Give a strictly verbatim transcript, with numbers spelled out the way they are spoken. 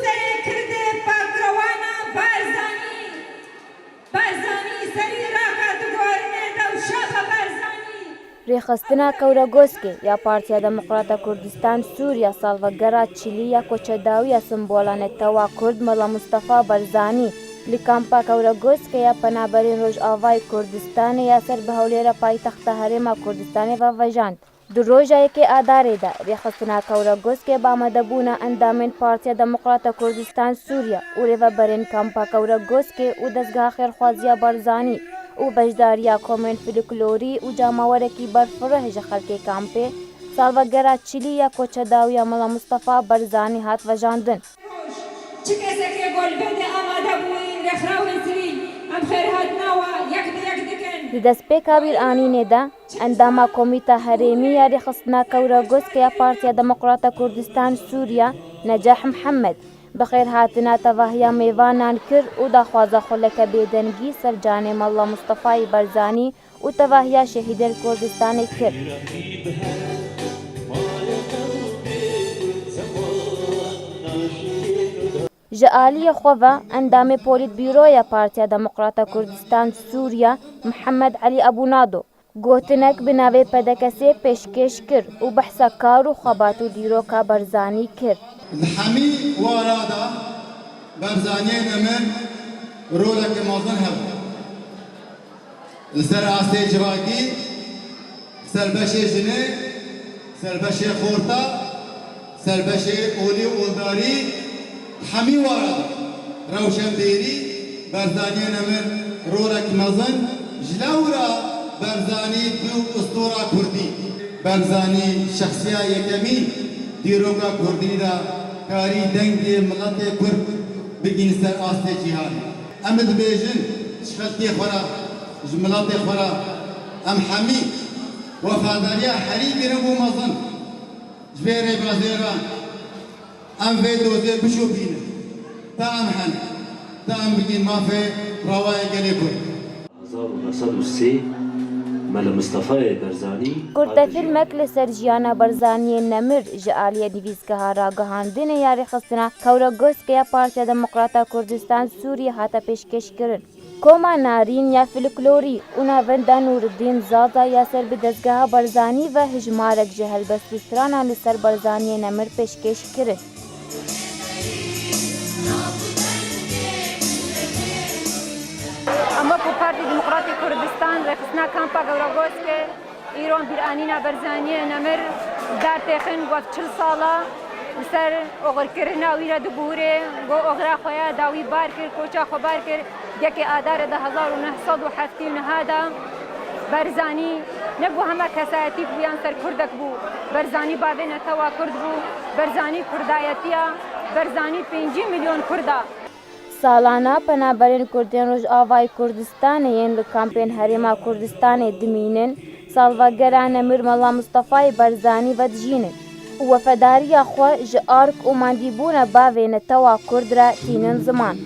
Serê Kirdê Pakrewana Barzanî. Barzanî serî raka digorine dewşa be Barzanî. Rêxistina Kewregoskê ya Partiya Demokrata Kurdistan Sûriya salvegera çilî ya koçedawiya simbola netewa Kurd Mela Mustafa Barzanî li kampa Kewregoskê ya penaberên Rojavayê Kurdistanê ya ser bi Hewlêra paytexta Herêma Kurdistanê ve vejand. Di roja yekê Adarê de rêxistina Kewregoskê bi amadebûna endamên Partiya Demokrata Kurdistan Sûriye û rêveberên kampa Kewregoskê û dezgeha xêrxwaziya Barzanî û beşdariya komên folklorî û cemawerekî berfireh ji xelkê kampê salvegera çilî ya koçedawiya Mela Mustafa Barzanî hat vejandin. Çi kesekê golbê de amade bûyî rêxrawên sivîl, em xêrhatina we yek bi yek dikin. Di destpêka bîranînê de endama Komîta Herêmî ya Rêxistina Kewregoskê ya Partiya Demokrata Kurdistan Sûriye Necah Mihemed bi xêrhatina tevahiya mêvanan kir û daxwaza xwe leke bêdengî ser canê Mela Mustefayî Barzanî û tevahiya şehîdên Kurdistanê kir. Ji aliyê xwe ve endamê Polîtbîroya Partiya Demokrata Kurdistan Sûriye Mihemed Elî Ebûnado gotinek bi navê P D K S'ê pêşkêş kir û behsa kar û xebat û dîroka Barzanî kir. Li hemî wara de Barzaniyê nemir roleke mezin hebû. Li ser astê civakî, ser beşê jinê, ser beşê xorta, ser beşê olî û oldarî, hemî wara rewşenbîrî Barzaniyê nemir rolek mezin ji lewra Barzanî bû ustora kurdî. Barzanî şexsiya yekemî dîroka kurdî de karî dengê miletê kurd bigîn ser astê cîhanê. Em dibêjin ji xelkê xwe re, ji miletê xwe re, em hemî wefadariya herî giring û mezin ji vê rêbazê re em vê dozê bişopînin. Ta em hene, ta em bigîn mafê rewayê gelê kurd. Hezar û neh sed û sê Mele Mistefayê Berzanî. Kurtefîlmek li ser jiyana Berzaniyê Nemir ji aliyê nivîsgeha ragihandinê ya rêxistina Kewregoskê ya Partiya Demokrata Kurdistan Sûriyê hate pêşkêşkirin. Koma Narîn ya Folklorî û Navenda Nûriddîn Zaza ya ser bi dezgeha Barzanî ve hijmarek ji helbest û stranan li ser Barzaniyê Nemir pêşkêş kirin. Em wekî Partî Demokratî Kurdistan rêxistina kampa Gewregoskê îro bîranîna Berzaniyê Nemir dar têxin, wek çil sala li ser oxirkirina wî re diguhurê, ku oxira xwe ya dawî bar kir, koça xwe bar kir. Yekê Adarê di hezar û neh sed û heftê û neh de Berzanî ne ku hema kesayetîk bû yan ser kurdek bû. Berzanî bavê netewa kurd bû. Berzanî kurdayetiya. Berzanî pêncî milyon kurd e. Salana penaberên kurdên Rojavayê Kurdistanê yên li kampên Herêma Kurdistanê dimînin, salvegera Nemir Mela Mistefayê Berzanî vedijînin û wefedariya xwe ji ark û mandîbûna bavê netewa kurd re tînin ziman.